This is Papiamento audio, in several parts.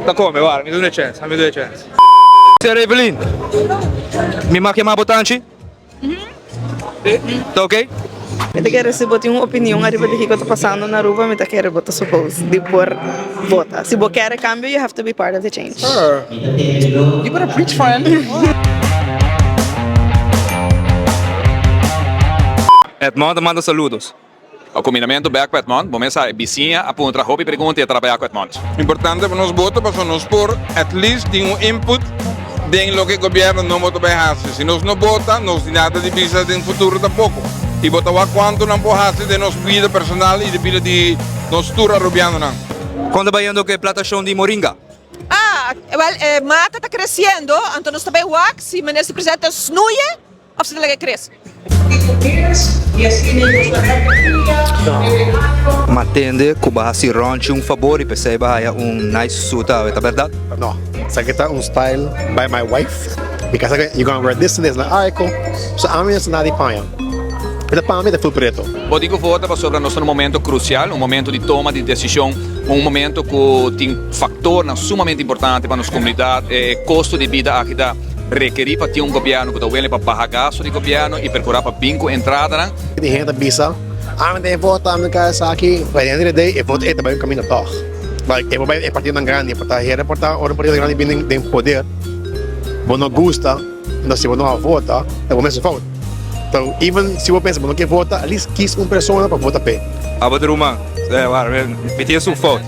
Ta come, wara, mi duna e chance, mi duna e chance. Sra. Evelyn, mi mag yama bo tanchi? Ta ok? Mi ta kere si bo tin un opinion ariba di kiko ta pasando na Aruba mi ta kere bo ta suppose di por vota. Si bo kere cambio you have to be part of the change. You better preach friend. Edmond ta manda saludos. A Cuminamento bek pa Edmond, bo mes sa e bisiña a puntra hopi pregunta y a trabaya cu Edmond. Importante pa nos bota pasobra nos por at least tin un input den loke gobierno nobo ta bay haci. Si nos no bota nos di nada di bisa den futuro tampoco. Y bo ta wak cuanto nan por haci den nos bida personal y den bida di nos tur Arubianonan. Con ta bayendo cu e platacion di moringa? Ah, wel e mata ta creciendo, anto nos ta bay wak si Minister Presidente ta snoeie Of si ta laga e crece. Ma tende cu bo haci Ronchi un fabor y p'esey bo haya un nice suit awe, ta berdad? No, esaki ta un style by my wife. Mi casa cu you gonna wear this and this. Like, alright cool. So ami no sa nada di paña. Mi ta paña mi ta full preto. Bo tin cu vota pasobra nos ta na un momento crucial, un momento di toma di decision, un momento cu tin factornan sumamente importante pa nos comunidad. E costo di bida aki ta. Rekerí pa tin un gobièrnu ku ta wele pa baha gastu di gobièrnu i perkurá pa bin ku entradanan. Tin hende ta bisa, Ami ta e vota, ami ta kaya esaki. By the end of the day, e vota ei ta bai un kaminda tòg. Like, e por bai e partidonan grandi, por ta hende por ta ora un partido grandi bin den poder, bo no gusta, enton si bo no a vota, ta bo mes fout. So, even si bo pensa bo no ke vota, at least kies un persona pa vota p'e. Abo ta ruman, mi tin esun fout.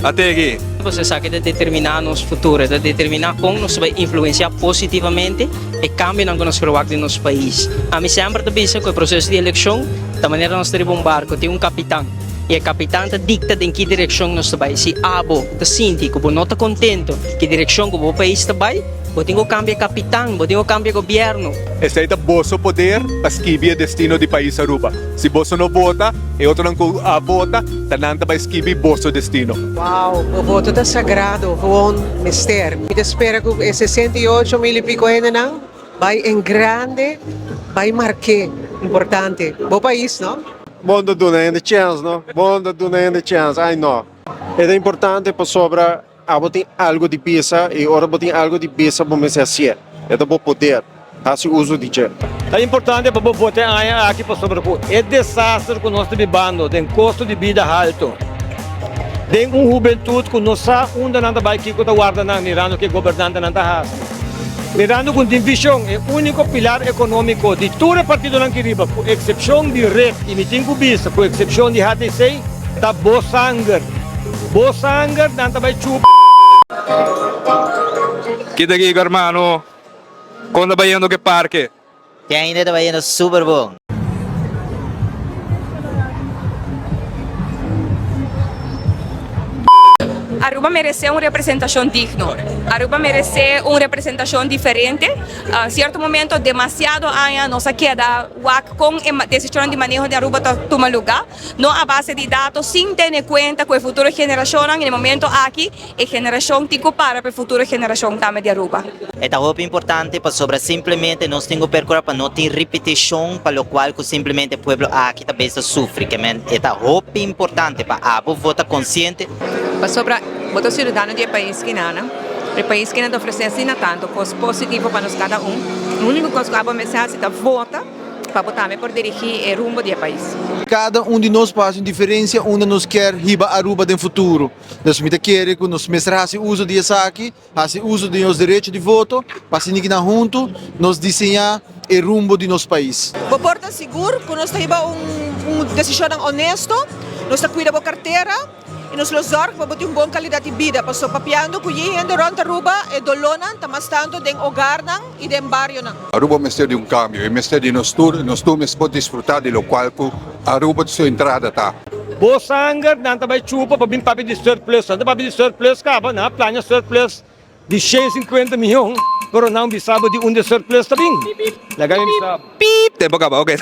Ate aki. Pues esaki ta determiná nos futuro, e ta determiná kon nos ta bai influensiá positivamente e kambionan ku nos ferwagt den nos pais. Ami semper ta bisa ku e proseso di elekshon ta manera nos ta riba un barko, tin un kapitan i e kapitan ta dikta den ki direkshon nos ta bai. Si abo ta sinti ku bo no ta kontento ki direkshon ku bo pais ta bai, bo tin ku kambia kapitan, bo tin ku kambia gobièrnu. Esei ta boso poder pa skibi e destino di pais Aruba. Si boso no vota, e otronan ku a vota, ta nan ta bai skibi boso destino. Wow, bo voto ta sagrado, gewoon mester. Mi ta spera ku e 68 mil y pico hendenan bai en grande, bai mark'é. Importante. Bo pais, no? Bon ta duna hende chèns, no? Bon ta duna hende chèns, ai no. E ta importante pasobra Abo tin algo di bisa y ora bo tin algo di bisa bo mester hacié. E ta bo poder. Haci uso di dje. Ta importante pa bo vota e aña aki pasobra ku e desaster ku nos ta bibando den kosto di bida halto, den un hubentut ku no sa unda nan ta bai kiko ta warda nan mirando ke gobernantenan ta hasi, mirando ku tin vishon e úniko pilar ekonómiko di tur e partidonan ki riba ku eksepshon di red i mi tin ku bisa ku eksepshon di HTC ta bo sanger. Bo sanger nan ta bai chupa. Kita ki hermano, kon ta bayendo ke parke? Te ainda ta bayendo super bon. Aruba merece un representacion digno. Aruba merece un representacion diferente. Cierto momento demasiado aña nos a keda wak con e decisionnan di maneho di Aruba ta tuma luga. No a base di dato sin tene cuenta cu e futuro generacionnan y na e momento aki e generacion tin cu para pa e futuro generacion tambe di Aruba. E ta hopi importante pasobra simplemente nos tin cu percura pa no tin ripeticion pa locual cu simplemente e pueblo aki ta bes ta sufri. Ke men e ta hopi importante pa abo vota consciente. Pasobra bo ta ciudadano di e pais kinanan, e pais kinan ta ofrece asina tanto cos positivo pa nos cada un, unico cos cu abo mester haci ta vota. Pa bo tambe por dirigí e rumbo di e pais. Cada un di nos por haci un diferencia unda nos kier hiba Aruba den futuro. Dus mi ta kere cu nos mester haci uso di esaki, haci uso di nos derecho di voto, pa asina ki nan hunto nos diseña e rumbo di nos pais. Bo por ta sigur cu nos ta hiba un decisionnan honesto, nos ta cuida bo cartera y nos lo zorg pa bo tin un bon calidad di bida, pasobra papiando cu yi hende rond Aruba e dolornan ta mas tanto den hogarnan y den barionan. Aruba mester di un cambio y mester di nos tur y nos tur mester por disfruta di locual cu Aruba su entrada ta. Bo sanger nan ta bai chupa pa bin papia di surplus. Nan ta papia di surplus caba, nan a plania surplus di shen sinkuenta miyon, pero nan bisa bo di unda e surplus ta bin. Laga mi bisa bo. Piip! Tempo caba, ok.